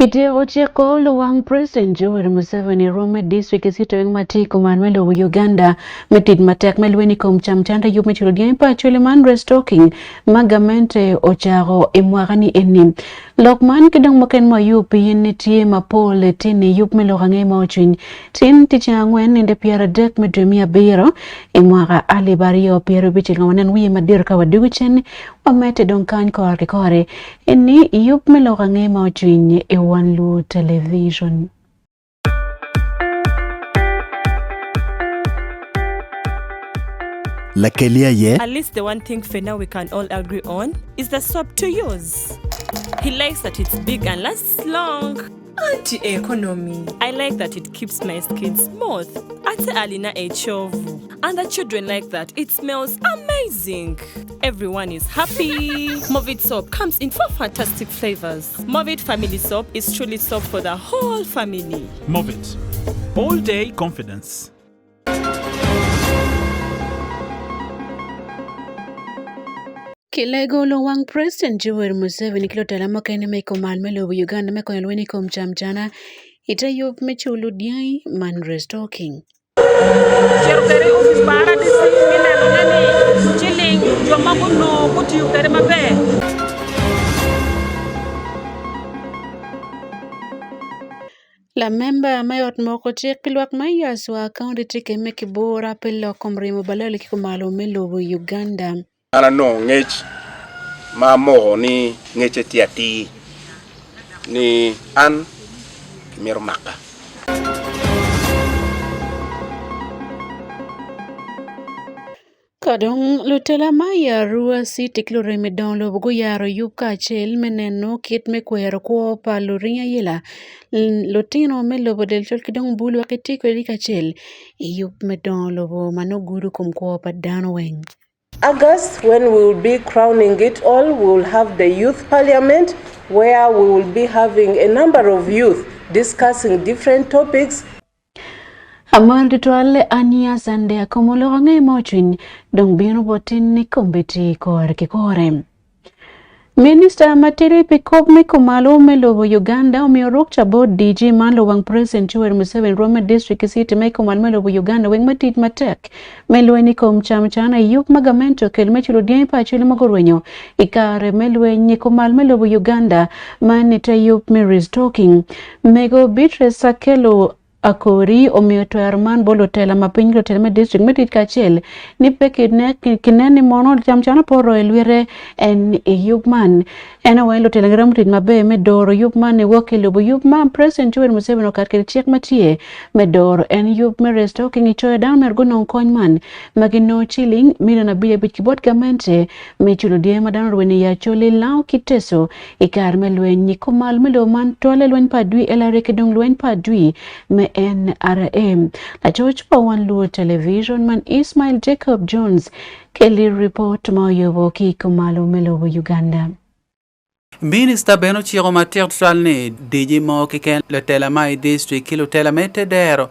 Kityeko ciko luwang President Yoweri Museveni i rwom me district ki cito weng ma tye i kom me lobo Uganda me tic matek me lweny i kom camcanda yub me culo dyangi pa Acholi man restocking ma gamente ocako i mwaka ni eni. Lok man ki dong mukene ma oyub pien ni tye mapol tye-ni yub me lok ange ma ocwiny tin tic angwen ninde pyeradek me dwe me abiro i mwaka alip 2050 nga wanen wiye madito ka wadugo cen wamete dong kany kore ki kore eni yub me lok ange ma ocwiny i Wan Luo Television. Lakeli aye. At least the one thing Fena we can all agree on is the soap to use. He likes that it's big and lasts long. Anti economy. I like that it keeps my skin smooth. Ate alina ekyovu. And the children like that it smells amazing. Everyone is happy. Movit soap comes in four fantastic flavors. Movit family soap is truly soap for the whole family. Movit. All day confidence. Kilego luwang President Yoweri Museveni ki lutela mukene me komal me lobo Uganda me konyo lweny i kom camcana ite yub me culo dyangi man restocking. Cito kwede i opic pa RDC me nenone ni ciling jo ma gunongo gutiyo kwede maber. Lamemba me ot moko cik pi lwak ma i Aswa County tye kemme ki bura pi lok kom ryemo balali ki kumalo me lobo Uganda. An anongo ngec ma amoko ni ngecce tye atir ni an kimito maka. Ka dong lutela ma i Arua City ki lurem i dongo lobo guyaro yub kacel me neno kit me kwero kwo pa luring ayela, lutino me lobo del col ki dong bulu wek giti kwedgi kacel i yub me dongo lobo ma nongo gudo kom kwo pa dano weng. August when we will be crowning it all, we will have the youth parliament where we will be having a number of youth discussing different topics. Amar tutwal Ania Sande akomo lok ange ma ocwiny dong bino botin ni kombeddi kore ki kore. Minista ma tidi pi kop me kumalo me lobo Uganda omiyo rukca bot DG man luwang President Yoweri Museveni rwom me district ki city me kumalo me lobo Uganda weng me tic matek me lweny i kom camcana i yub ma gamente okelo me culo dyangi pa acwele ma gurwenyo i kare me lweny i kumalo me lobo Uganda man i te yub me restocking. Mego Beatrice Akello Akori omiyo twero man bot lutela ma piny ki lutela me district me tic kacel ni pe kinen ni mono camcana pe oroyo lwite en i yub man. En owaco ni lutela giromo tic maber me doro yub man niwok ki lubo yub man President Yoweri Museveni okat kwede cik ma tye me doro en yub me restocking i coyo dano myero gunong kony man ma ginongo ciling milion 55 ki bot gamente me culo dye ma dano orwenyo i Acholi, Lao ki Teso I kare me lweny i kom malo me lobo man twale lweny pa adwi LRA ki dong lweny pa adwi me NRA. Lacoc pa Wan Luo Television man Ismail Jacob Jones keli ripot ma oyubo ki i kumalo me lobo Uganda. Minista bene ociko matek tutwal ni dici mo keken lutela ma i distrik ki lutela me tedero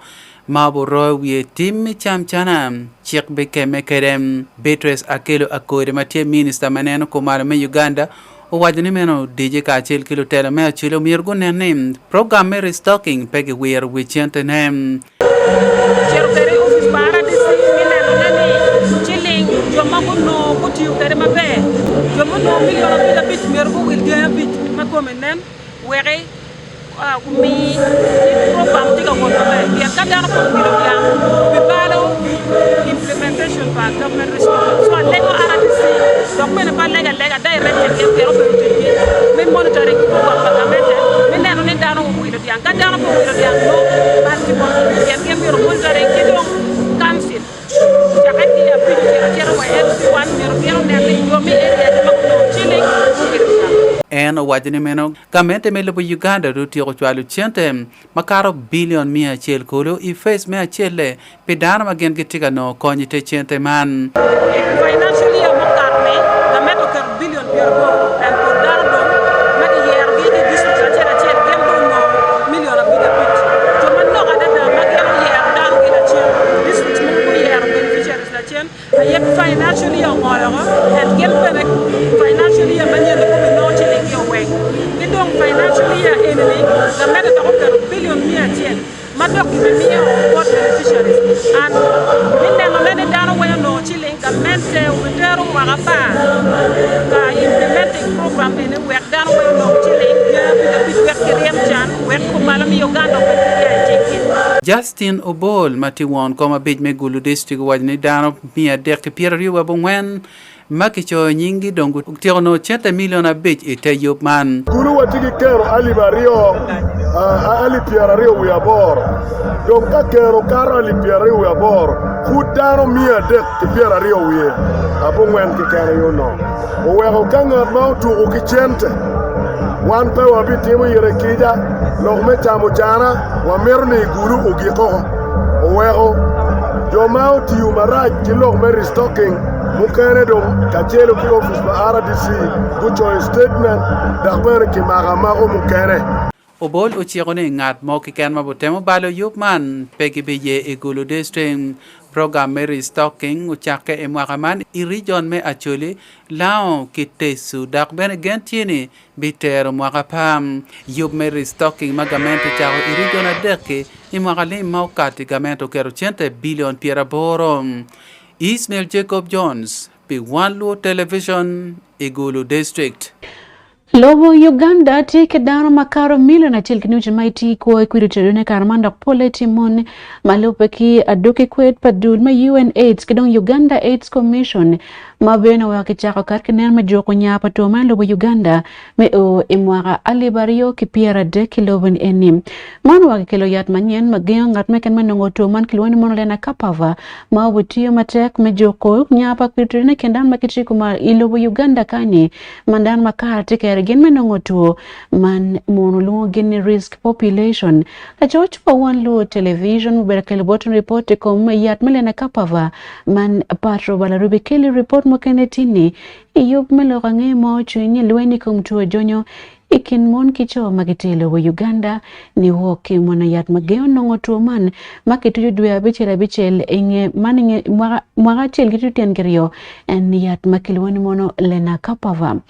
ma oburoyo wiye tim me camcana cik bikemme kede. Beatrice Akello Akode ma tye minista ma neno kumalo me Uganda Owaco ni meno dice kacel ki lutela me Acholi omyero gunen ni program me restocking pe giwiro wi centene. Cito kwede i opic pa RDC me nenone ni ciling jo ma gunongo gutiyo kwede maber. Jo munongo milion 55 myero guwil dyangi abic ma kome nen weki gumi ni program tye ka wot maber pien ka dano pe owilo dyang bibalo implementation pa government restocking. So alego RDC dok bene pe alego alega directed gin pien obedo ticgi me monitoring program pa gamente me neno ni dano owilo dyang. Ka dano pe owilo dyang nongo bal tye botgi pien gin myero monitoring ki dong council cakke ki apic ocito acita wa i MC1 myero gin onen ni jo me area gi ma gunongo ciling guwilo dyang. En owaco ni meno Gamente me lobo Uganda dong otyeko cwalo cente makato bilion 100 kulu i phase me acel-le pi dano ma gin gitye ka nongo kony i te cente man. I financial year mukato-ni, gamente oketo bilion 80 and pol dano dong ma kiyerogi ki district acel acel gin dong onongo milion abic abic. Jo manok adada ma gin oyero danogi lacen, districts mogo guyero beneficiaries lacen, Aye financial year ongolo oko and gin bene financial year manyen ni gubinongo ciling gi oweng ki dong financial year eni ni. Justin Obol ma tye won kom abic me Gulu District owaco ni dano 324 ma kicoyo nyinggi dong gutyeko nongo cente milion abic i te yub man. Gulu watye ki kero alip aryo, alip pyeraryo wiye aboro. Dong ka kero kato alip pyeraryo wiye aboro, pud dano 320 wiye abongwen keken aye onongo. Oweko ka ngat ma otuko ki cente, wan pe wabitimo ire kica. Lok me camo cana wamito ni i Gulu ogik oko. Oweko jo ma otiyo marac ki lok me restocking mukene dong kacelo ki opic pa RDC gucoyo statement dok bene kimako amako mukene. Obol ociko ni ngat mo keken ma butemo balo yub man pe gibiye i Gulu District. Program me restocking ocakke i mwaka man i region me Acholi, Lango ki Teso dok bene gen tye ni bitero mwaka apar. Yub me restocking ma gamente ocako i region adek-ki i mwaka lim ma okati gamente oketo cente bilion 80. Ismail Jacob Jones pi Wan Luo Television i Gulu District. Lobo Uganda tye ki dano makato milion acel ki nucu ma itye kwo i kwido tedone kare man dok polle tye mon ma lubbe ki adoki kwed pa dul me UNAIDS ki dong Uganda AIDS Commission ma bene oweko kicako kat ki nen me juko nya pa two man lobo Uganda me o i mwaka 2030 ki lobo ni eni. Man oweko kikelo yat manyen ma gengo ngat mo keken me nongo two man kilwongo ni monolenacapavir ma obitiyo matek me juko nya pa kwido tedone i kin dano ma gitye kuma i lobo Uganda kany ma dano ma kare tye kere gin me nongo two man mono lwongo gin ni risk population. Lacoc pa Wan Luo Television mubedo kelo bot report i kom yat me lenacapavir man Patro Balarubi keli report mukene tini i yub me lok ange ma ocwiny lweny i kom two jonyo i kin mon ki co ma gitye i lobo Uganda ni wok ki mono yat ma gengo nongo two man ma kituco dwe abicel abicel inge man inge mwaka acel ki tyen kiryo en yat ma kilwongo ni mono lenacapavir.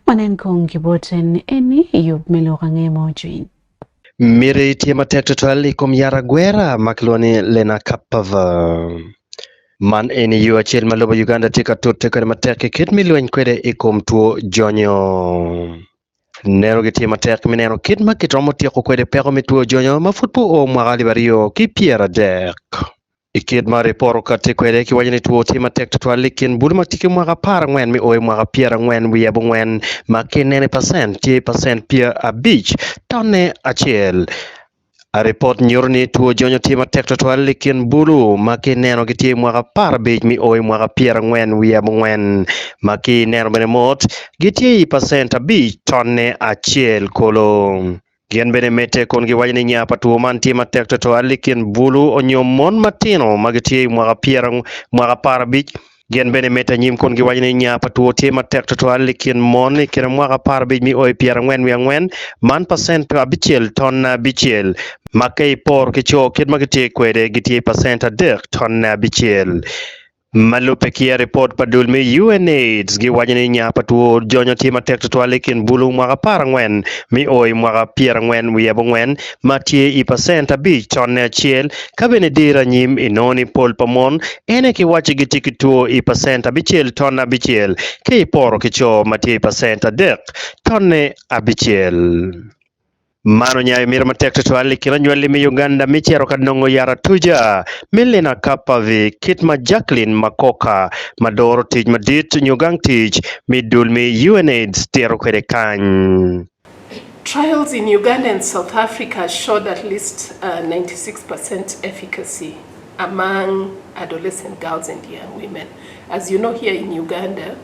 Wanen kong ki bot en eni i yub me lok ange ma ocwiny. Miti tye matek tutwal i kom yat agwera ma kilwongo ni Lenacapavir. Man eni yo acel ma lobo Uganda tye ka tute kwede matek i kit me lweny kwede i kom two jonyo. Neno gitye matek me neno kit ma kiromo tyeko kwede peko me two jonyo ma pud pe oo mwaka 2030. I kit ma ripot okatti kwede, kiwaco ni two tye matek tutwal i kin bulu ma tye ki mwaka 14 me o i mwaka 49 ma kineno i pacent tye pacent 50 tonne acel. A Ripot nyuto ni two jonyo tye matek tutwal i kin bulu ma kineno gitye i mwaka 15 me o i mwaka 49 ma kineno bene mot gitye i pacent 5 tonne acel kulu. Gin bene medde kun giwaco ni nya pa two man tye matek twatwal i kin bulu onyo mon matino ma gitye i mwaka pyera mwaka 15. Gin bene medde anyim kun giwaco ni nya pa two tye matek twatwal i kin mon i kine mwaka 15 me o i 44, man pacent abicel tonne abicel, ma ka iporo ki co kit ma gitye kwede gitye i pacent adek tonne abicel. Ma lubbe ki ripot pa dul me UNAIDS, giwaco ni nya pa two jonyo tye matek tutwal i kin bulu mwaka 14 me o i mwaka 49 ma tye i pacent abic tonne acel, ka bene dir anyim inongo ni pol pa mon ene kiwaco gitye ki two i pacent abicel tonne abicel ka iporo ki co ma tye i pacent adek tonne abicel. Man onyayo miti matek tutwal i kin anywalli me Uganda me cito ka nongo yat atuca me Lenacapavir kit ma Jacqueline Makoka ma doro tic madit nyo gang tic me dul me UNAIDS tito kwede kany. Trials in Uganda and South Africa showed at least 96% efficacy among adolescent girls and young women. As you know, here in Uganda,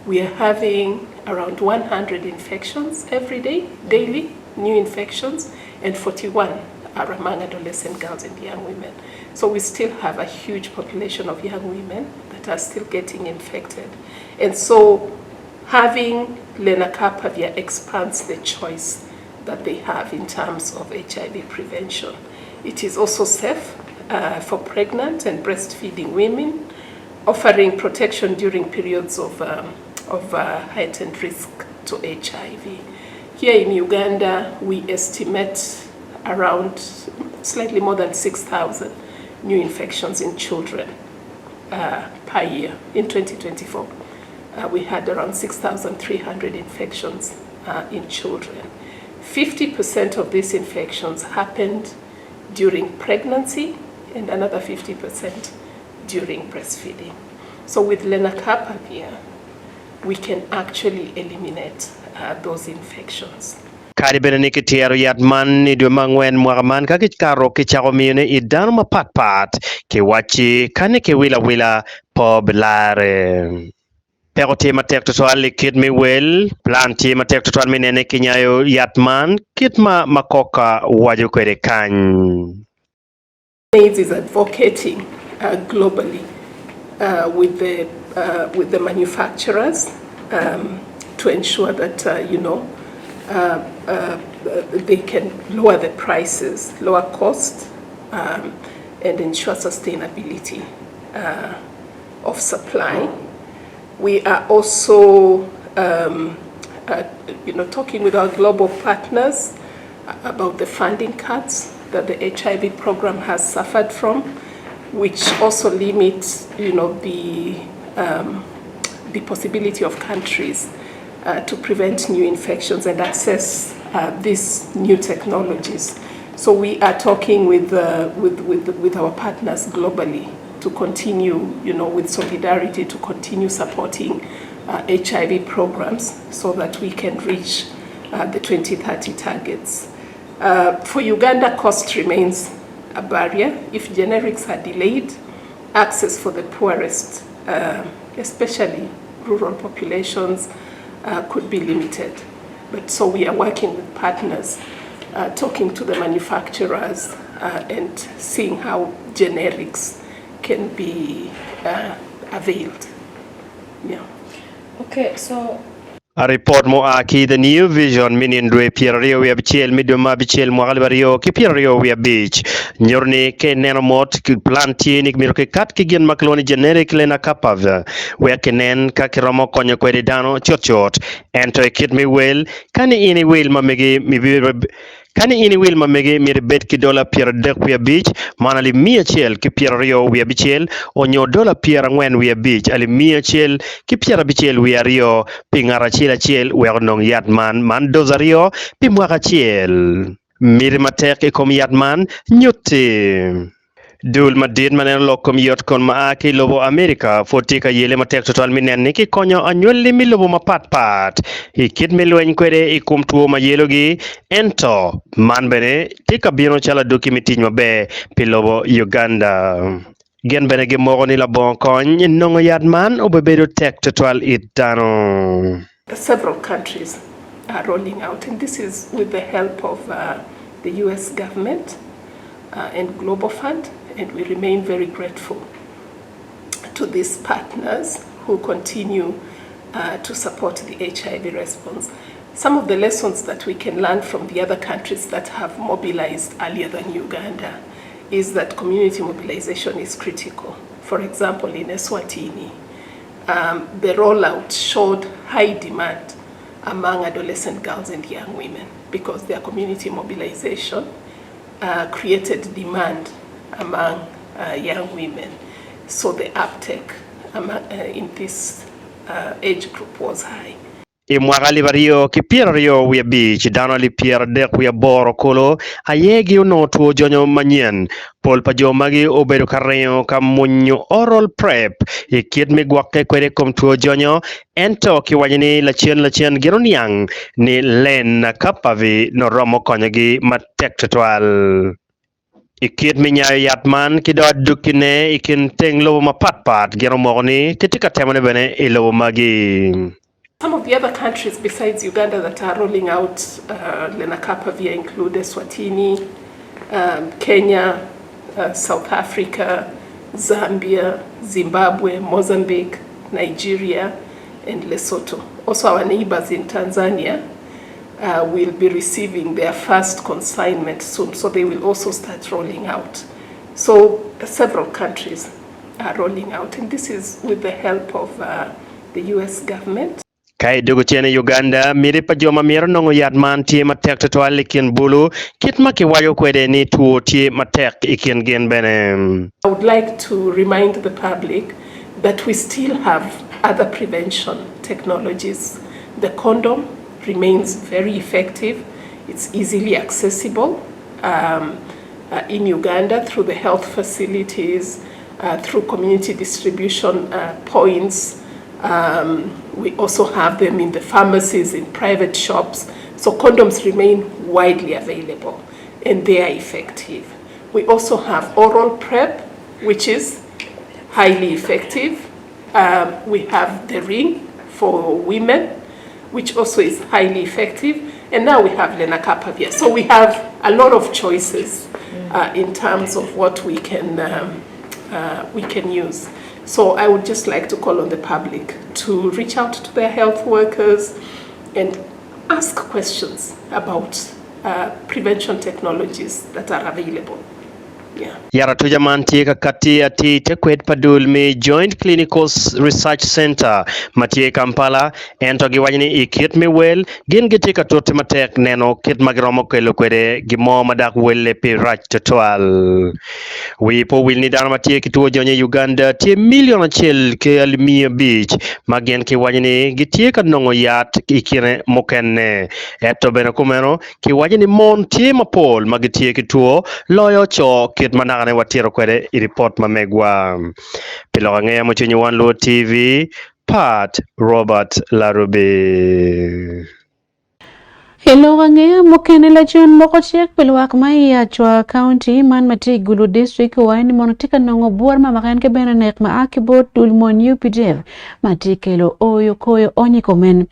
we are having around 100 infections every day, daily, new infections, and 41 are among adolescent girls and young women. So we still have a huge population of young women that are still getting infected. And so having lenacapavir expands the choice that they have in terms of HIV prevention. It is also safe for pregnant and breastfeeding women, offering protection during periods of heightened risk to HIV. Here in Uganda, we estimate around slightly more than 6,000 new infections in children per year. In 2024, we had around 6,300 infections in children. 50% of these infections happened during pregnancy and another 50% during breastfeeding. So with lenacapavir, we can actually eliminate uh, those infections. Kadi bene ni kityero yat man i dwe me angwen mwaka man ka kikato kicako miyone i dano mapatpat, kiwacci ka ni kiwilo awila pe obilarre. Peko tye matek tutwal i kit me wel. Plan tye matek tutwal me nene kinyayo yat man kit ma Makoka waco kwede kany. AIDS is advocating uh, globally uh, with the uh, with the manufacturers um, to ensure that uh, you know uh, uh, they can lower the prices, lower cost, um, and ensure sustainability uh, of supply. We are also um, uh, you know talking with our global partners about the funding cuts that the HIV program has suffered from, which also limits, you know, the, um, the possibility of countries uh, to prevent new infections and access uh, these new technologies. So we are talking with, uh, with, with, with our partners globally to continue, you know, with solidarity, to continue supporting HIV programs so that we can reach uh, the 2030 targets. Uh, for Uganda, cost remains a barrier. If generics are delayed, access for the poorest, uh, especially rural populations, uh, could be limited. But so we are working with partners, uh, talking to the manufacturers, uh, and seeing how generics can be uh, availed. Yeah. Okay, so A Ripot mua ki The New Vision me nino dwe 26 me dwe me abicel mwaka 2025 nyuto ni ka ineno mot, plan tye ni myero kikat ki gin ma kilwongo ni generic lenacapavir wek kinen ka kiromo konyo kwede dano cutcut. Ento i kit me wel, ka ni in iwil ma megi Ka ni in iwil ma mege myero ibed ki dola 35, man alip 129 onyo dola 45, alip 162 pi ngat acel acel wek onong yat man, man doz aryo pi mwaka acel. Miti matek i kom yat man nyutti. Dul madit ma neno lok kom yot kom ma a ki i lobo Amerika pwod tye ka yele matek tutwal me neno ni kikonyo anywalli me lobo mapat pat i kit me lweny kwede i kom two ma yelogi, ento man bene tye ka bino calo adwogi me tic maber pi lobo Uganda. Gin bene gimoko ni labongo kony, nongo yat man obibedo tek tutwal it dano. Several countries are rolling out, and this is with the help of uh, the US government uh, and Global Fund, and we remain very grateful to these partners who continue uh, to support the HIV response. Some of the lessons that we can learn from the other countries that have mobilized earlier than Uganda is that community mobilization is critical. For example, in Eswatini, um, the rollout showed high demand among adolescent girls and young women because their community mobilization uh, created demand among uh, young women. So the uptake among, uh, in this uh, age group was high. I mwaka 2025, dano 38,000 kulu aye gi onongo two jonyo manyen. Pol pa jo magi obedo ka ringo ka mwonyo oral PrEP i kit me gwokke kwede i kom two jonyo, ento kiwaco ni lacen lacen gin oniang ni Lenacapavir nongo romo konyogi matek tutwal. I kit me nyayo yat man ki dok adukkine i kin teng lobo mapatpat, gin omoko ni kitye ka temone bene i lobo magi. Some of the other countries besides Uganda that are rolling out uh, lenacapavir include Eswatini, um, Kenya, uh, South Africa, Zambia, Zimbabwe, Mozambique, Nigeria, and Lesotho. Also, our neighbors in Tanzania uh, will be receiving their first consignment soon, so they will also start rolling out. So, uh, several countries are rolling out, and this is with the help of uh, the US government. Ka idwogo cen i Uganda, miti pa jo ma myero nongo yat man tye matek tutwal i kin bulu, kit ma kiwaco kwede ni two tye matek i kin gin bene. I would like to remind the public that we still have other prevention technologies. The condom remains very effective, it's easily accessible, um, uh, in Uganda through the health facilities, uh, through community distribution uh, points. Um, we also have them in the pharmacies, in private shops. So condoms remain widely available and they are effective. We also have oral PrEP, which is highly effective. Um, we have the ring for women, which also is highly effective. And now we have lenacapavir. So we have a lot of choices uh, in terms of what we can, um, uh, we can use. So I would just like to call on the public to reach out to their health workers and ask questions about uh, prevention technologies that are available. Yeah. Yat atuca man tye ka katti atir i te kwed pa dul me Joint Clinical Research Centre ma tye i Kampala, ento giwaco ni i kit me wel, gin gitye ka tute matek neno kit ma giromo kelo kwede gin mo ma dok welle pe rac tutwal. Wi pe owil ni dano ma tye ki two jonyo i Uganda tye milion acel ki alip 500 ma gin kiwaco ni gitye ka nongo yat i kine mukene. Ento bene kumeno, Kiwaco ni mon tye mapol ma gitye ki two loyo co kit ma nakane watito kwede i ripot ma megwa. Pi lok angeya mucwiny One Luo TV, Pat Robert Larubi. I lok angeya mukene lacen moko cik pi lwak ma i Achwa County man ma tye i Gulu District owaco ni mono tye ka nongo bwor ma mako en ki bene nek ma a ki bot dul mon UPDF ma tye kelo oyo koyo onyo i komen.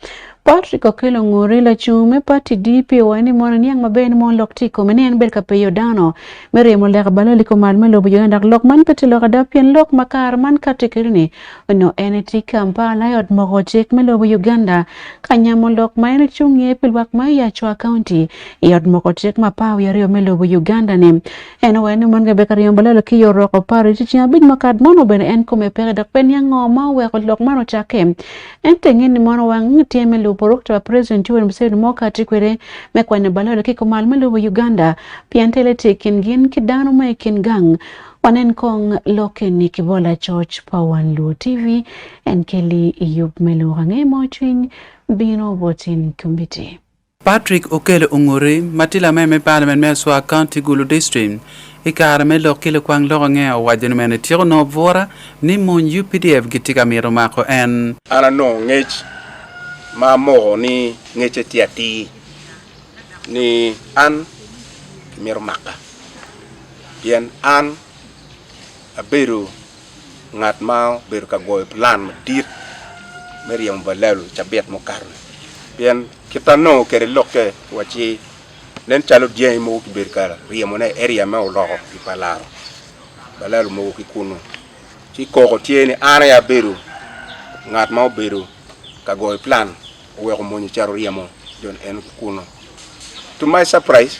Patrick Okello Ngure lacung me party DP owaco ni mono niang maber ni mon lok tye i kome ni en bedo ka peyo dano me ryemo leka balal i kom mal me lobo Uganda dok lok man pe tye lok ada pien lok ma kare man kati kede ni onongo en etye i Kampala i ot moko cik me lobo Uganda ka nyamo lok ma en ecung iye pi lwak ma i Achwa County i ot moko cik ma apar wiye aryo me lobo Uganda ni en owaco ni mon gibedo ka ryemo balal ki i oroko paro i ceng abic makato mono bene en kome peke dok pe niang ngo ma oweko lok man ocakke. Ento inge ni mono wang tye me lubo rukta pa President Yoweri Museveni ma okati kwede me kwanyo balalo ki kumal me lubo Uganda pien tele tye i kin gin ki dano ma i kin gang. Wanen kong lokke ni ki bot lacoc pa Wan Luo TV en keli i yub me lwoko ange mo cwiny bino botin kombiti. Patrick Okello Ongori, ma tye lamem me Parliament me Aswa County, Gulu District, i kare me lok ki lukwang lok ange owaco ni meno etyeko nongo bwura ni mony UPDF gitye ka mito mako en. An anongo ngec ma amoko ni ngecce tye atir ni an kimito maka pien an abedo ngat ma obedo ka goyo plan madit me ryemo balalo i cabit mukato-ni pien kit anongo kwede lokke wacci nen calo dyangi mogo kibedo ka ryemone i area me oloko i pa laro balalo mogo ki kunu ci koko tye ni an aye abedo ngat ma obedo ka goyo plan oweko mony ocito ryemo jo eno ki kunu to my surprise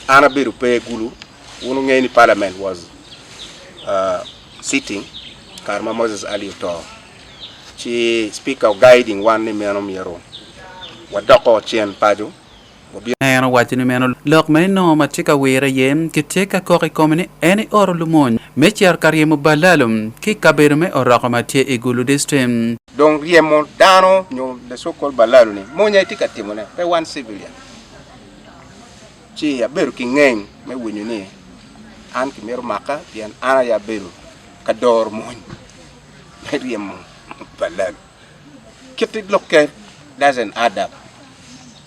an abedo pe gulu Wun wungeyo ni parliament was sitting kare ma Moses Ali oto ci speaker o guiding wan ni meno myero wadoko cen paco wabin. En owaco ni meno lok ma enongo ma tye ka wire iye kitye ka kok i kome ni en eoro lumony me cito ka ryemo balalo ki i kabedo me Oroko ma tye i Gulu District. Dong ryemo dano nyo the so called balalo ni mony aye tye ka timone pe wan civilian. Ci abedo ki ngeng me winyo ni an kimito maka pien an aye abedo ka doro mony me ryemo balal. Kit lokke doesn't add up,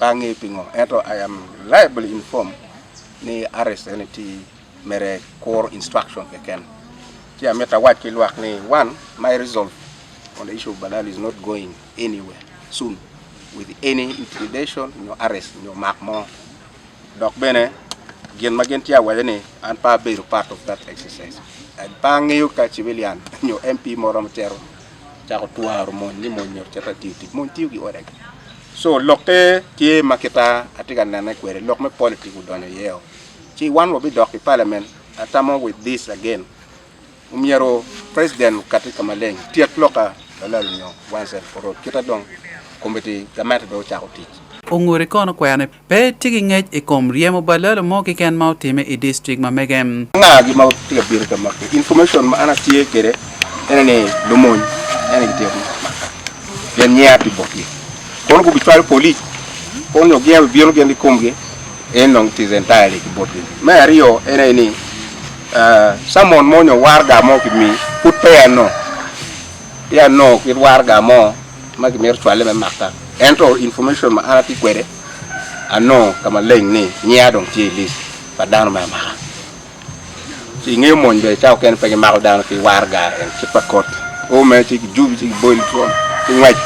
pe angeyo pingo ento I am reliably informed ni arrest eni tye mere kuro instruction keken. Ci amito awac ki lwak ni one, my resolve on the issue of balal is not going anywhere soon with any intimidation nyo arrest nyo mak mo. Dok bene gin ma gin tye awaco ni an pe abedo part of that exercise. Pe angeyo ka civilian nyo MP mo romo cito cako twaro mony ni mony myero ocit atiyo tic. Mony tiyo gi order gi. So lokke tye ma kita atye ka nene kwede lok me politic odonyo iye o. Ci wan wabidok i parliament atamo with this again. Omyero president okati ka maleng tyek loka balalo nyo once and for all kita dong komiti gamente dong ocako tic. Onguri kono okwero ni pe etye ki ngec i kom ryemo balalo mo keken ma otime i distrik ma mege. Anga gi ma tye ka bino ka maki? Information ma an atye kwede ene ni lumony ene gitye ka maka pien nyinga tye botgi. Kono gubicwalo polic kono nyo gin bibino gin ki komgi en dong it is entirely ki botgi. Me aryo en aye ni. Summon mo nyo waraga mo kimi pud peya anongo. Peya anongo kit waraga mo ma kimito cwale me maka. Ento information ma an atye kwede anongo ka maleng ni nyiya dong tye i list pa dano me amaka. Ci ingeyo mony bene cawa okene pe gimako dano ki waraga en cik pa kot. O mere ci gijubi ci giboli twon ci ngwec.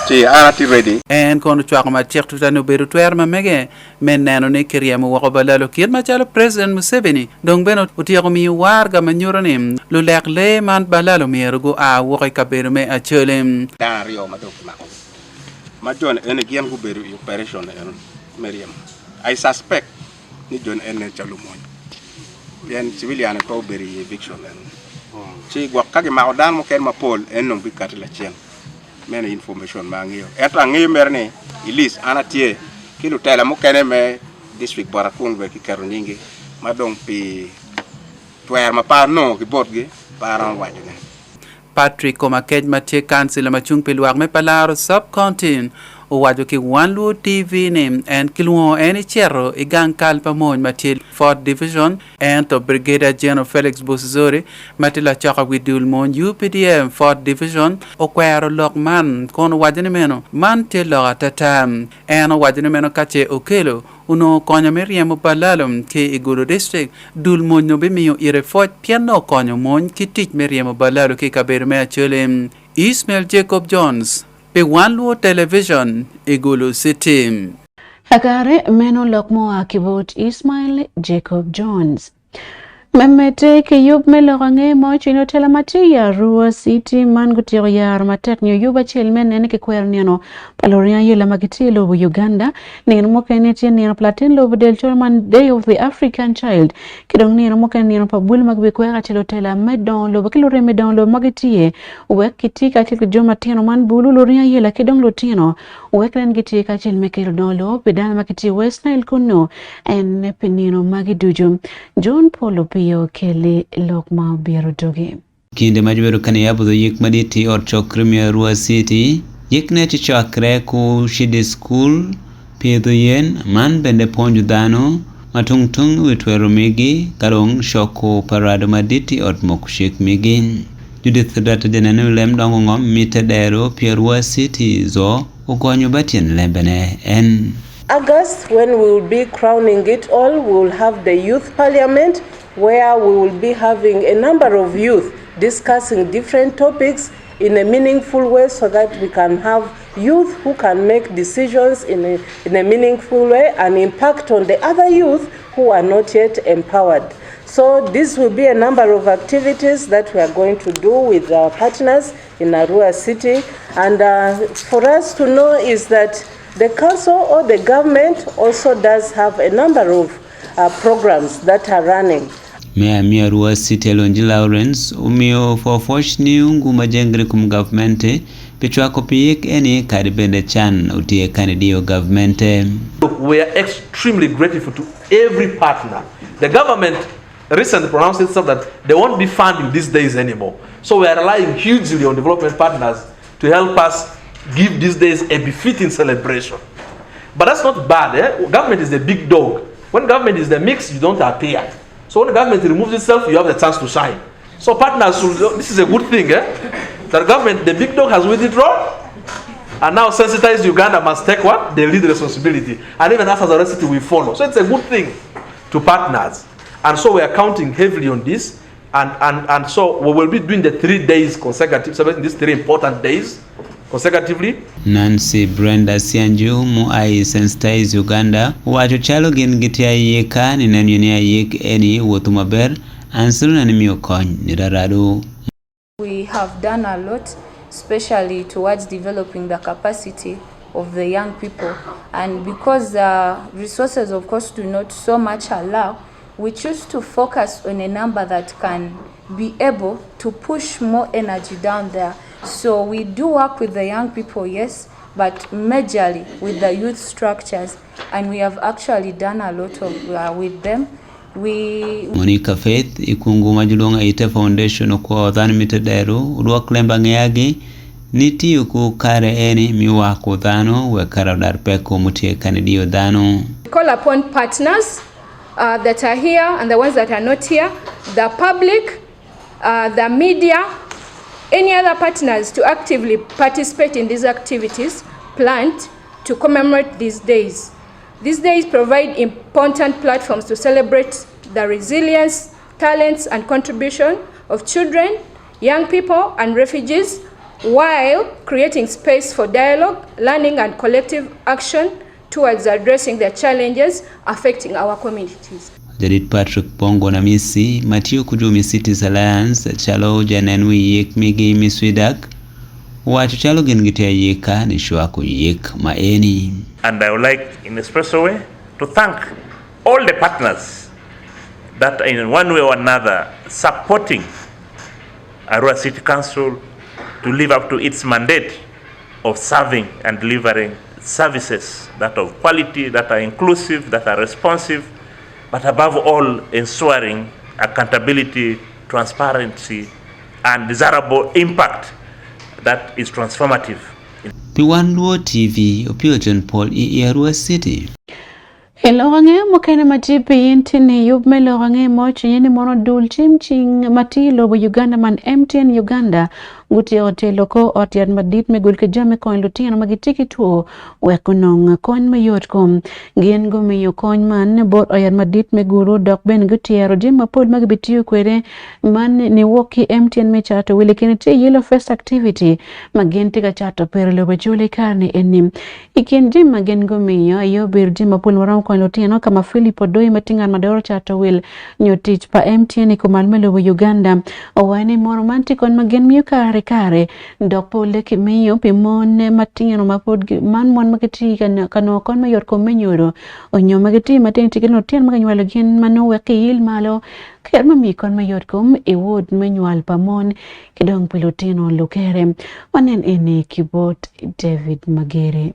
Ci an atye ready. En kono ocwako macek tutwal ni obedo twero ma mege me neno ni kiryemo woko balalo kit macalo President Museveni dong bene otyeko miyo warga ma nyuto ni lulek lee man balalo myero gua woko i kabedo me Acholi. Dano aryo ma dong kimakogi ma joni eni gin gubedo i operation eno me ryemo. I suspect ni joni eni nen calo lumony pien civilian pe obedo i eviction eno ci gwok ka kimako dano mukene mapol en dong bikati lacen. Meno information ma angeyo. Ento angeyo mere ni i list an atye ki lutela mukene me district bota kunu bene kiketo nyinggi ma dong pi twero ma pe anongo ki botgi pe aromo wacone. Patrick Komakech ma tye kancila ma cung pi lwak me Palaro Sub County owaco ki Wan Luo TV ni en kilwongo en icito i gang kal pa mony ma tye Fourth Division Ento Brigadier General Felix Busizori ma tye lacoka wi dul mony UPDF Fourth Division okwero lok man kun owaco ni meno man tye lok atata. En owaco ni meno ka ce Okello onongo konyo me ryemo Balalo ki i Gulu District, dul mony-nu bimiyo ite pwoc pien nongo okonyo mony ki tic me ryemo Balalo ki i kabedo me Acholi. Ismail Jacob Jones pi Wan Luo Television i Gulu City. Kakare meno lok mua ki bot Ismail Jacob Jones. Me medde ki yub me loko ange mo cwiny otela ma tye i Arua City man gutyeko yaro matek nyo yub acel me nene ki kwero nino pa luring ayela ma gitye i lobo Uganda. Nino mukene tye nino pa latin lobo del col man Day of the African Child ki dong nino mukene nino pa bul ma gibikwero kacel otela me dongo lobo ki lurem me dongo lobo ma gitye wek giti kacel ki jo matino man bulu luring ayela ki dong lutino Wek nen gitye kacel me kelo dolo pi dano ma gitye West Nile kunnu en pi nino magi ducu. John Paul Opiyo keli lok ma obiro dogi. Kinde ma gibedo ka niyabo dho yik madit i ot chokre me Arua City, yik ne tye chakre ku Shidi School, pidho yen, man bende puonjo dhano ma tung tung i wi twero migi ka dong coko parado madit i ot moko cik migi. Judith Data janeno wi lem dongo ngom mitte dero pi Arua City zo ogonyo ba tyen lembene en. August when we will be crowning it all, we will have the youth parliament where we will be having a number of youth discussing different topics in a meaningful way so that we can have youth who can make decisions in a, in a meaningful way and impact on the other youth who are not yet empowered. So this will be a number of activities that we are going to do with our partners in Arua City. And uh, for us to know is that the council or the government also does have a number of uh, programs that are running. Meya mi Arua City Alonji Lawrence omiyo pwoc ni ungu ma jengre kum gavmente pi cwako pi yik eni kadi bende can otiye kani diyo gavmente. We are extremely grateful to every partner. The government recently pronounced itself that they won't be funding these days anymore. So we are relying hugely on development partners to help us give these days a befitting celebration. But that's not bad. Eh? Government is the big dog. When government is the mix, you don't appear. So when the government removes itself, you have the chance to shine. So partners, this is a good thing. Eh? That government, the big dog has withdrawn, and now sensitized Uganda must take what? The lead responsibility. And even us as a city, we follow. So it's a good thing to partners. And so we are counting heavily on this. And, and, and so we will be doing the 3 days consecutive, celebrating these three important days consecutively. Nancy Brenda Sianju mu ai Sensitize Uganda owacho calo gin gitye ayika ni neno ni ayik eni wuotho maber ansilo ni miyo kony ni raradu. We have done a lot, especially towards developing the capacity of the young people. And because the resources, of course, do not so much allow, we choose to focus on a number that can be able to push more energy down there. So we do work with the young people, yes, but majorly with the youth structures, and we have actually done a lot of with them. We Monica Faith ikungu ma joluong Aite Foundation okwayo dhano mite dero udwok lemba ng'eyagi ni tiyo ku kare eni miwako dhano wek kare odar peko mutie kane diyo dhano. call upon partners that are here and the ones that are not here. the public, uh, the media, any other partners to actively participate in these activities planned to commemorate these days. These days provide important platforms to celebrate the resilience, talents, and contribution of children, young people, and refugees while creating space for dialogue, learning, and collective action towards addressing the challenges affecting our communities. Jadit Patrick Bongo Namisi ma tiyo ku jo me Cities Alliance calo janen wi yik migi me Swidak owaco calo gin gitye ayika ni cwako yik ma eni. And I would like in a special way to thank all the partners that are in one way or another supporting Arua City Council to live up to its mandate of serving and delivering services that are of quality, that are inclusive, that are responsive, but above all ensuring accountability, transparency, and desirable impact that is transformative. Pi Wan Luo TV, Opio John Paul i Arua City. I lok ange mukene ma tye piny tye ni yub me lok ange mo cinye ni mono dul cim cing ma tye i lobo Uganda man MTN Uganda gutyeko telo kor ot yat madit me gul ki jami konyo lutino ma gitye ki two wek gunong kony me yot kom. Gin gumiyo kony man bot ot yat madit me Gulu dok bene gutyero jami mapol ma gibitiyo kwede man niwok ki MTN me cato wil i kine tye Yellow Fest Activity ma gin tye ka cato pire lobo Acholi i kare-ni eni. I kin jami ma gin gumiyo aye obedo jami mapol ma romo konyo lutino ka ma Philip Odoi ma tye ngat ma doro cato wil nyo tic pa MTN i kumal me lobo Uganda owaco ni mono man tye kony ma gin miyo kare kare dok polle kimiyo pi mon matino ma pud man mon ma gitye ka nongo kony me yot kom me nyodo onyo ma gitye matino tye ki lutino ma kinywalo gin ma nongo wek kiyil malo ker me miyo kony me yot kom i wod me nywal pa mon ki dong pi lutino lukere. Wanen eni ki bot David Magere.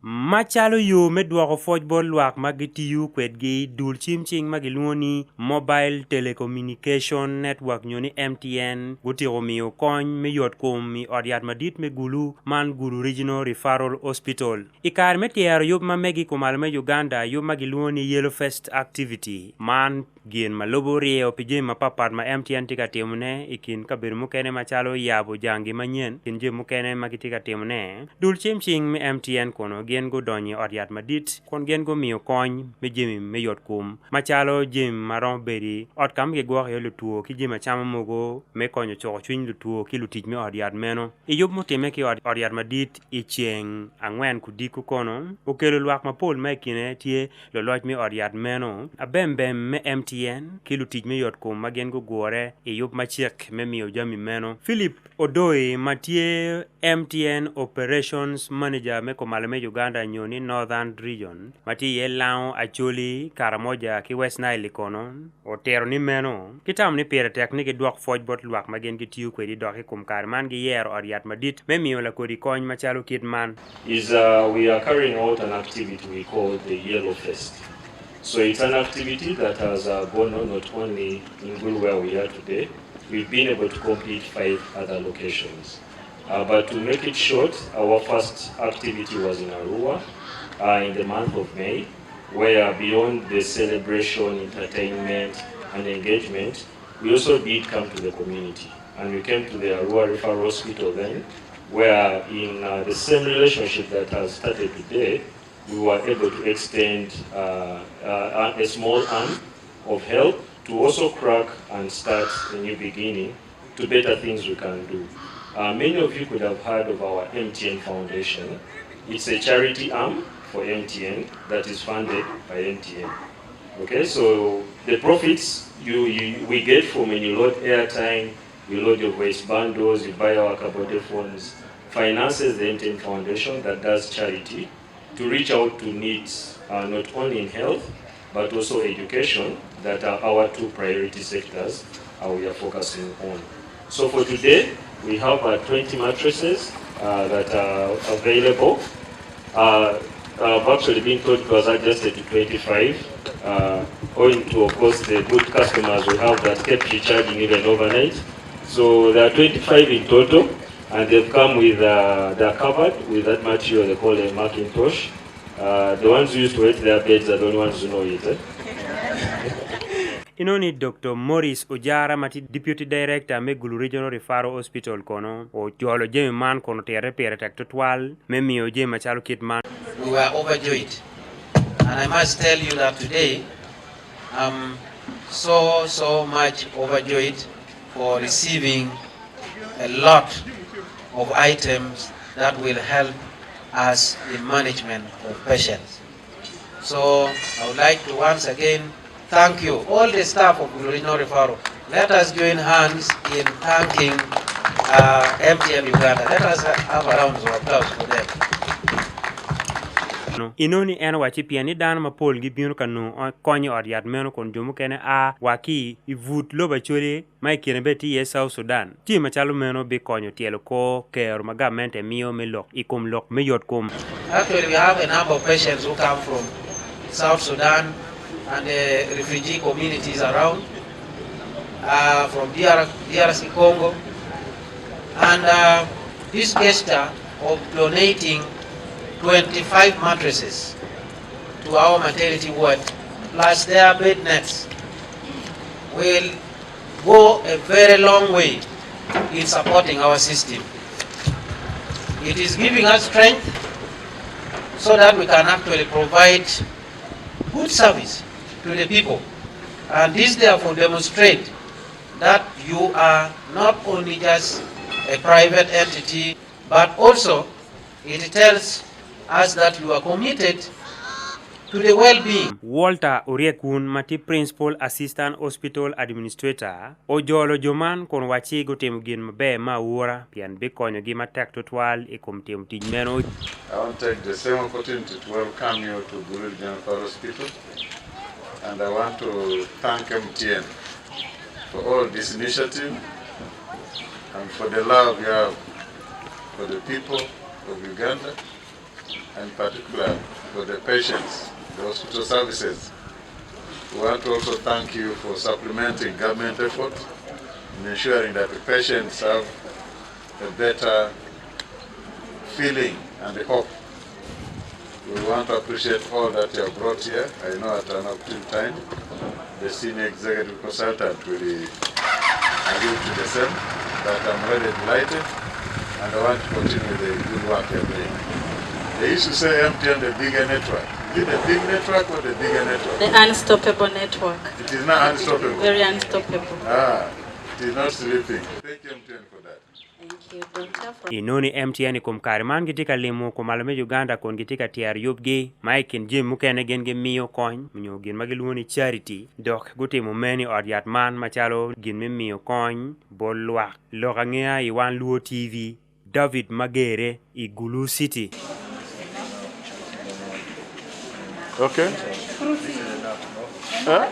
Macalo yo me dwoko pwoc bot lwak ma gitiyo kwedgi, dul cim cing ma gilwongo ni Mobile Telecommunication Network nyo ni MTN gutyeko miyo kony me yotkom i ot yat madit me Gulu man Gulu Regional Referral Hospital. I kare me tyero yub ma megi kumalo me Uganda, yub ma gilwongo ni Yellow Fest Activity man, Gin ma lubo ryeyo pi jami mapatpat ma MTN tye ka timone i kin kabedo mukene macalo yabo jangi manyen kin jami mukene ma gitye ka timone. Dul cim cing me MTN kono gin gudonyo i ot yat madit kun gin gumiyo kony me jami me yot kom macalo jami ma romo bedo i ot ka ma gigwoko iye lutwo ki jami acama mogo me konyo cuko cwiny lutwo ki lutic me ot yat meno. I yub mutimme ki ot yat madit i ceng angwen kudiko kono okelo lwak mapol ma i kine tye Luloc me ot yat meno, abembem me MTN, ki lutic me yotkom ma gin gugure i yub macek me miyo jami meno. Philip Odoi ma tye MTN Operations Manager me Kumalo me Uganda nyo ni Northern Region ma tye iye Lango, Acholi, Karamoja ki West Nile kono otito ni meno gitamo ni pire tek ni gidwok pwoc bot lwak ma gin gitiyo kwedi dok i kom kare man giyero ot yat madit me miyo lakodi kony macalo kit man. Is we are carrying out an activity we call the Yellow Fest. So it's an activity that has gone on not only in Gulu where we are today, we've been able to complete 5 other locations. But to make it short, our first activity was in Arua in the month of May, where beyond the celebration, entertainment and engagement, we also did come to the community. And we came to the Arua Referral Hospital then, where in the same relationship that has started today, we were able to extend a small arm of help to also crack and start a new beginning to better things we can do. Many of you could have heard of our MTN Foundation. It's a charity arm for MTN that is funded by MTN. The profits we get from when you load airtime, you load your voice bundles, you buy our Kabode phones, finances the MTN Foundation that does charity to reach out to needs not only in health, but also education, that are our two priority sectors we are focusing on. So for today, we have 20 mattresses that are available. I've actually been told it was adjusted to 25, owing to, of course, the good customers we have that kept recharging even overnight. So there are 25 in total, and they've come with they're covered with that material they call a Macintosh. The ones who used to wet their beds are the only ones who know it. Inongo ni Doktor Maurice Ojara ma tye Deputy Director me Gulu Regional Referral Hospital kono ojolo jami man kun otite pire tek tutwal me miyo jami macalo kit man. We were overjoyed and I must tell you that today I'm so so much overjoyed for receiving a lot of items that will help us in management of patients. So I would like to once again thank you, all the staff of Gulu Regional Referral. Let us join hands in thanking MTN Uganda. Let us have a round of applause for them. Inongo ni en owacci pien ni dano mapol gibino ka nongo kony i ot yat meno kun jo mukene a wa ki i but lobo Acholi ma i kine bene tye iye South Sudan, jami macalo meno bikonyo tyelo kor kero ma gamente miyo me lok i kom lok me yotkom. Actually we have a number of patients who come from South Sudan and the refugee communities around, from DRC Congo, and this gesture of donating 25 mattresses to our maternity ward plus their bed nets will go a very long way in supporting our system. It is giving us strength so that we can actually provide good service to the people. And this therefore demonstrates that you are not only just a private entity, but also it tells us that you are committed to the well-being. Walter Oryekun ma tye Principal Assistant Hospital Administrator ojolo jo man kun wacci gutimo gin maber me aura pien bikonyogi matek tutwal i kom timo tic meno. I want to take the same opportunity to welcome you to Gulu Regional Referral Hospital and I want to thank MTN for all this initiative and for the love you have for the people of Uganda and particular for the patients, the hospital services. We want to also thank you for supplementing government effort in ensuring that the patients have a better feeling and hope. We want to appreciate all that you have brought here. I know at an opportune time, the senior executive consultant will allude to the same, but I'm really delighted and I want to continue the good work you're doing. They used to say MTN the bigger network. Is it the big network or the bigger network? The unstoppable network. It is not unstoppable. Very unstoppable. It is not sleeping. Thank you, MTN, for that. Inongo ni MTN i kom kare man gitye ka limo kumalo me Uganda kun gitye ka tyero yubgi ma i kin jami mukene gin gimiyo kony nyo gin ma gilwongo ni charity dok gutimo meno i ot yat man macalo gin me miyo kony bot lwak. Lok angeya i Wan Luo TV, David Magere i Gulu City. Okay. Huh?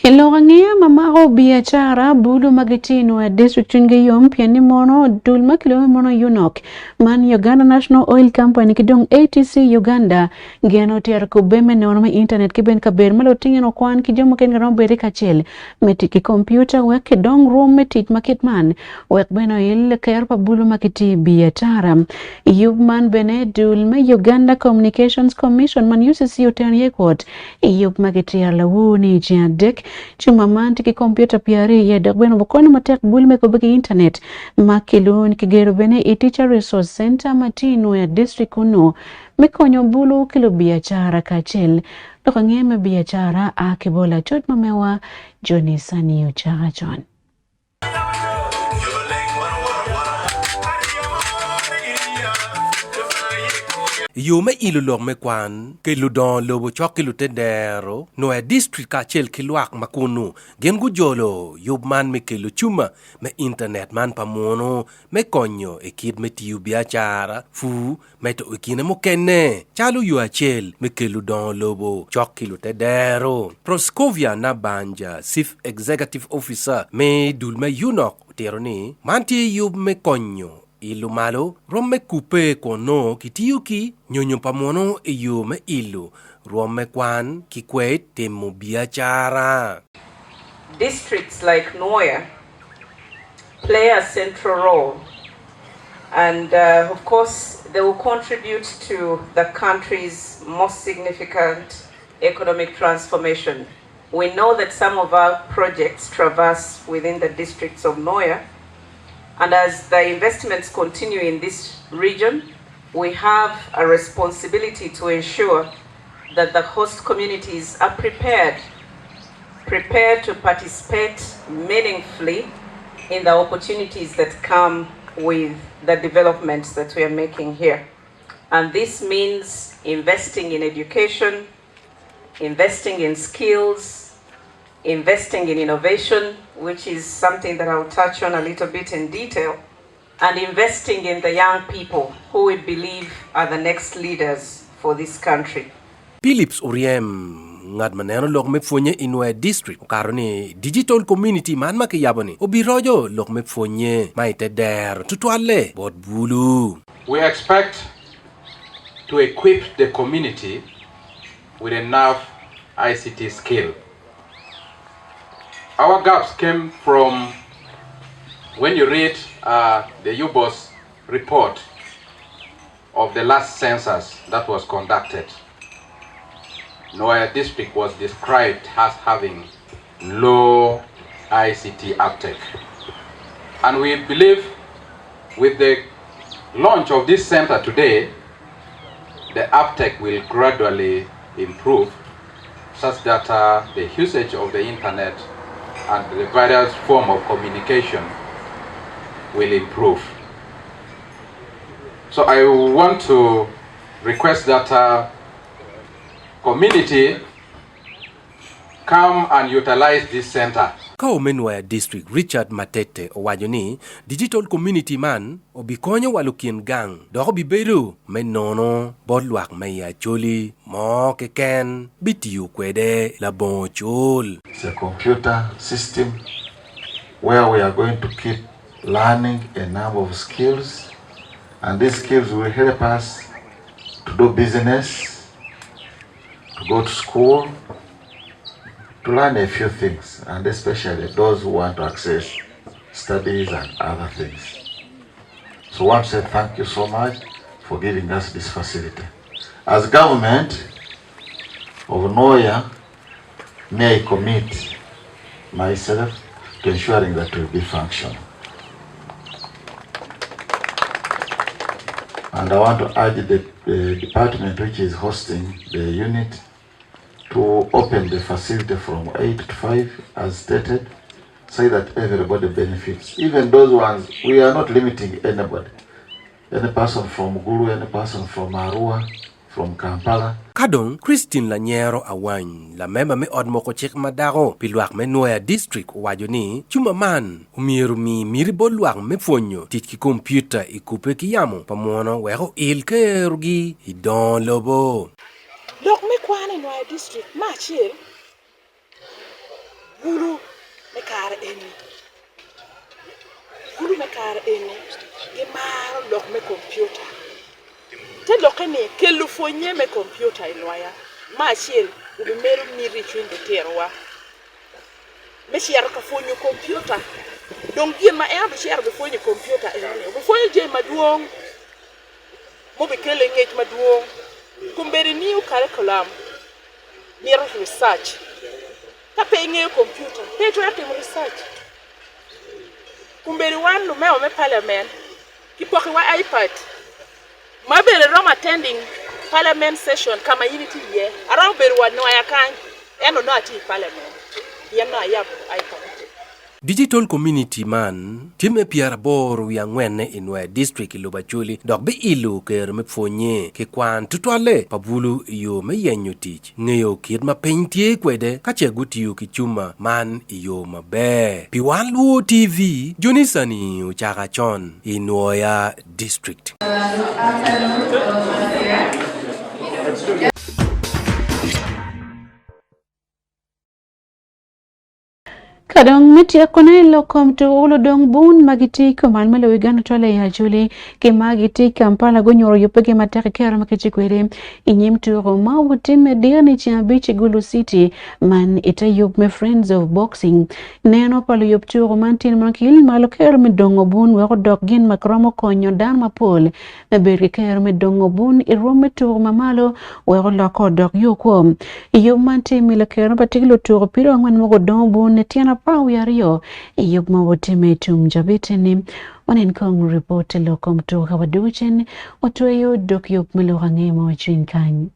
I lok angeya ma mako biacara bulu ma gitye i Nwoya District cwinygi yom pien ni mono dul ma kilwongo ni mono UNOC man Uganda National Oil Company ki dong ATC Uganda gin otyero kubbe me nono me intanet ki bene kabedo ma lutingin okwan ki jo mukene giromo bedo kacel me tic ki kompiuta wek kidong rwom me tic ma kit man wek bene oil kero pa bulu ma gitye i biacara. I yub man bene dul me Uganda Communications Commission man UCC oteno iye kwot i yub ma gityero lawur ni i ceng adek cuma man tye ki kompiuta pyeraryo iye dok bene obukonyo matek bulu me kubbe ki intanet ma kilwongo ni kigero bene i Teacher Resource Center ma tye i Nwoya District kunu me konyo bulu ki lubiacara kacel dok ange me biacara a ki bot lacoc ma mewa Johnny Sani Ocaka con. I yo me ilo lok me kwan, kelo dongo lobo cok ki lutedero, Nwoya District kacel ki lwak ma kunu gin gujolo yub man me kelo cuma me intanet man pa munu me konyo i kit me tiyo biacara, pur, Medo i kine mukene, calo yo acel me kelo dongo lobo cok ki lutedero. Proscovia Nabanja, Chief Executive Officer me dul me UNOC otito ni, Man tye yub me konyo ilo malo rwom me kubbe kun nongo kitiyo ki nyonyo pa munu i yo me ilo rwom me kwan ki kwed timo biacara. Districts like Nwoya play a central role. And uh, of course, they will contribute to the country's most significant economic transformation. We know that some of our projects traverse within the districts of Nwoya, and as the investments continue in this region, we have a responsibility to ensure that the host communities are prepared, prepared to participate meaningfully in the opportunities that come with the developments that we are making here. And this means investing in education, investing in skills, investing in innovation, which is something that I'll touch on a little bit in detail, and investing in the young people who we believe are the next leaders for this country. Philips Oryem, ngat ma neno lok me pwonye i Nwoya District okato ni Digital Community man ma kiyabo-ni obiroco lok me pwonye ma i te dero tutwalle bot bulu. We expect to equip the community with enough ICT skill. Our gaps came from when you read uh, the UBOS report of the last census that was conducted. Nwoya district was described as having low ICT uptake. And we believe with the launch of this center today, the uptake will gradually improve such that uh, the usage of the internet and the various form of communication will improve. So I want to request that uh, community come and utilize this center. CAO me Nwoya District Richard Matete owaco ni Digital Community man obikonyo wa lukin gang dok obibedo me nono bot lwak me i Acholi mo keken bitiyo kwede labongo cul. It's a computer system where we are going to keep learning a number of skills and these skills will help us to do business, to go to school, to learn a few things, and especially those who want to access studies and other things. So I want to say thank you so much for giving us this facility. As government of Nwoya, may I commit myself to ensuring that it will be functional. And I want to urge the, the department which is hosting the unit to open the facility from 8 to 5 as stated so that everybody benefits. Even those ones, we are not limiting anybody. Any person from Gulu, any person from Arua, from Kampala. Ka dong, Christine Lanyero Awany, lamemba me ot moko cik ma dako pi lwak me Nwoya District owaco ni cuma man omyero omi miti bot lwak me pwonyo tic ki kompiuta i kubbe ki yamo pa mwono wek oil kerogi i dongo lobo. Lok me kwan i Nwoya District me acel Bulu me kare eni Bulu me kare eni gimaro lok me kompiuta. Te lokke ni kelo pwonnye me kompiuta i Nwoya me acel obimedo miti i cwiny lutinowa me cito ka pwonyo kompiuta. Dong gin ma en obicito obipwonyo i kompiuta eno-ni obipwonyo jami madwong ma obikele ngec madwong. Kombeddi new curriculum mito research. Ka pe ingeyo kompiuta, pe itwero timo research. Kombeddi wan lumewa me parliament kipokiwa iPad ma bene romo attending parliament session ka ma in itye iye. Aromo bedo wa nwoya kany ento nongo atye i parliament pien nongo ayabo iPad. Digital Community man tye me pyeraboro wiye angwenne i Nwoya District i lobo Acholi dok biilo kero me pwonye ki kwan tutwalle pa bulu i yo me yenyo tic, ngeyo kit ma piny tye kwede ka ce gutiyo ki cuma man i yo maber. Pi Wan Luo TV, Johnny Sani ocaka con i Nwoya District. Ka dong me tyekone lok kom tuko ludong bun ma gitye i kom an me lobo Uganda twal i Acholi ki ma gitye i Kampala gunyuto yubbegi matek i kero ma gitye kwede i nyim tuko ma otimme diro-ni ceng abic i Gulu City man i te yub me Friends of Boxing. Neno pa luyub tuko man tye ma kil malo kero me dongo bun wek odok gin ma romo konyo dano mapol me bedo ki kero me dongo bun i rwom me tuko ma malo wek oloko odok yo kwo. I yub man tye milo kero pa tye ki lutuko piro angwen mogo dongo bun i tyen 12 i yub ma otime i tum cabit-ni. Wanen kong ripot i lok kom tuko ka wadwogo cen watweyo dok yub me lok ange ma wacwiny kany.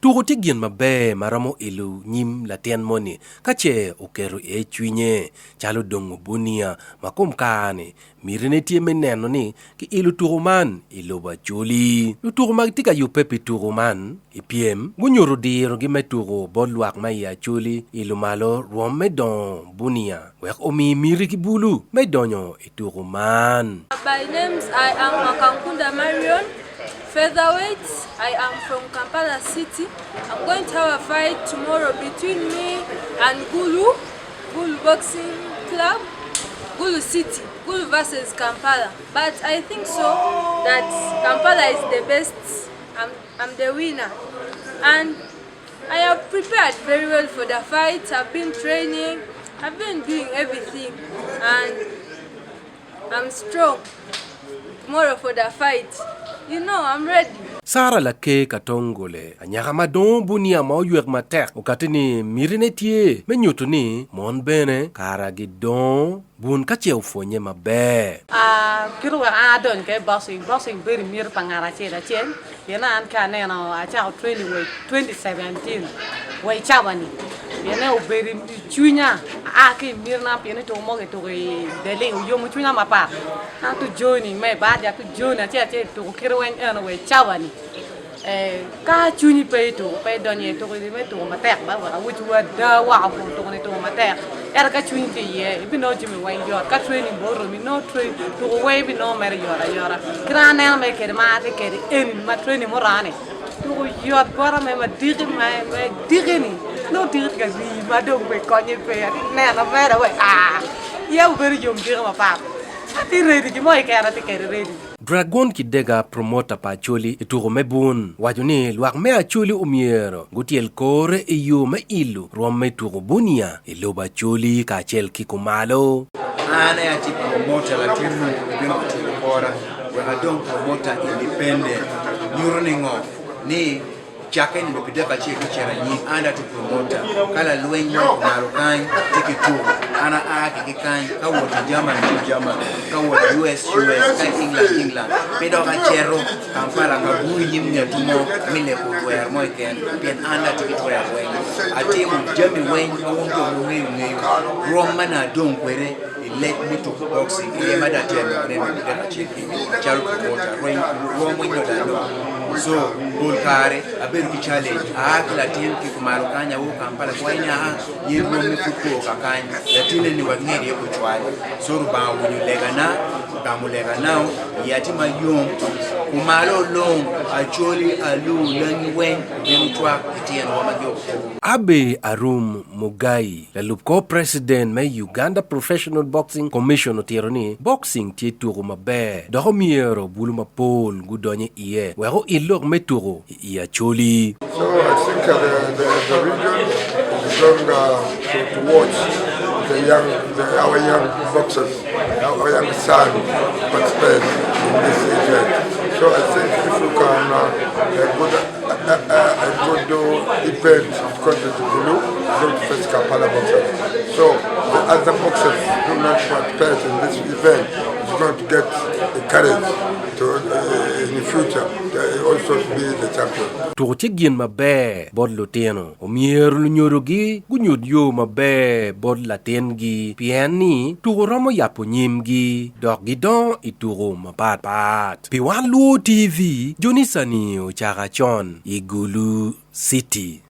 Tuko tye gin maber ma romo ilo nyim latin moni ka ce oketo iye cwinye. Calo dongo bunia ma kom kare-ni, mitine tye me neno ni kiilo tuko man i lobo Acholi. Lutuko ma gitye ka yubbe pi tuko man i pyem gunyuto dirogi me tuko bot lwak ma i Acholi i lumalo rwom me dongo bunia wek omi miti ki bulu me donyo i tuko man. By names I am Akankunda Marion, featherweight, I am from Kampala city, I'm going to have a fight tomorrow between me and Gulu, Gulu Boxing Club, Gulu City, Gulu versus Kampala, but I think so that Kampala is the best, I'm, I'm the winner and I have prepared very well for the fight, I've been training, I've been doing everything and I'm strong tomorrow for the fight, you know I'm ready. Sarah Lake Katongole, anyaka ma dongo bunia ma oywek matek okati ni mitine tye me nyuto ni mon bene kara gidongo bun ka ce opwonye maber. Kit wek an adony kwede i boxing, boxing bedo i miti pa ngat acel acel pien an ka aneno acako training wa i 2017 wa i cawa-ni pien obedo i cwinya aa ki i mitina pien i tuko mo kituko i Berlin oyomo cwinya mapat an to joining me i bad ya to join acel acel tuko kite weng eno wa i cawa-ni. Ka cwinyi pe i tuko, pe idonyo iye, tuko me tuko matek ba wek awocwu ada woko kun tuko ni tuko matek. Ento ka cwinyi tye iye, ibinongo jami weng yot. Ka training bene oromi, inongo train tuko weng ibinongo mere yot ayota. Kit ma aneno mere kede ma atye kede eni ma training muromo ni, tuko yot bota mere ma diki ma diki ni nongo diki tye ka rii ma dong be konye pe. Atye neno mere wek aa iya obedo yom diki mapat. Atye ready gin mo keken atye kede ready. Dragon Kidega, promota pa Acholi i tuko me bun, waco ni lwak me Acholi omyero gutyel kore i yo me ilo rwom me tuko bunia i lobo Acholi kacel ki kumalo. An aye atye promota latin mo obino ka tyelo kora wek adong promota independent nyuto ni ngo ni Cakke nino pi dek acel me cito anyim, an dong atye promota. Ka lalweny mo kumalo kany tye ki tuko, an aa ki ki kany ka wot i Germany ci Germany, ka wot i US US, ka i England England. Pe dok acito Kampala ka bur i nyim ngetu mo me leko twero mo keken pien an dong atye ki twero weng. Atimo jami weng ma wun jo mungeyo ngeyo rwom ma nongo adong kwede i lec me tuko boxing aye ma dong atye ka nongone nino pi dek acel eni calo promota. Rwom weng nongo dong anongo. So pol kare abedo ki challenge aa ki latin ki kumalo kany awo Kampala kwayi ni aa in rwom me pud kwo ka kany latinne ni wek nged iye kucwal so Rubanga owinyo legana ogamo leganao iya tye mayom kumalo olong Acholi Alur Langi weng obino cwak ityenwa ma jo otur. Abbey Arum Mugai, lalub kor preciden me Uganda Professional Boxing Commission otito ni boxing tye tuko maber dok omyero bulu mapol gudony iye wek oil lok me tuko i i Acholi. So I think the, the, the region is going to, to watch the young, the, our young boxers, our young son participate in this event. So I think if we can uh, a good, uh, uh, a good event because the Gulu is going to face Kampala boxers. So the other boxers who not participate in this event is going to get encouraged to, uh, in the future to also to be the champion. Tuko tye gin maber bot lutino. Omyero lunyodogi gunyut yo maber bot latingi pien ni tuko romo yabo nyimgi dok gidongo i tuko mapatpat. Pi Wan Luo TV, Johnny ocako con i Gulu City.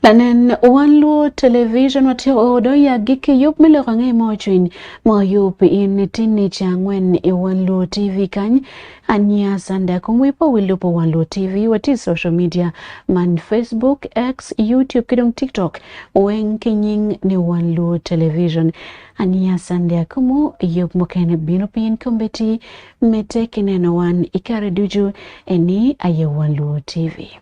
Lanen Wan Luo Television watye odo ya giki yub me lok ange mo cwiny mo yub in tinni ca angwen i Wan Luo TV kany anya sanda kun wipo wi lubo Wan Luo TV watye social media man Facebook, X, YouTube ki dong TikTok weng ki nying ni Wan Luo Television. Anya sanda kumu yub mukene bino piny kombeddi mete ki neno wan i kare ducu eni aye Wan Luo TV.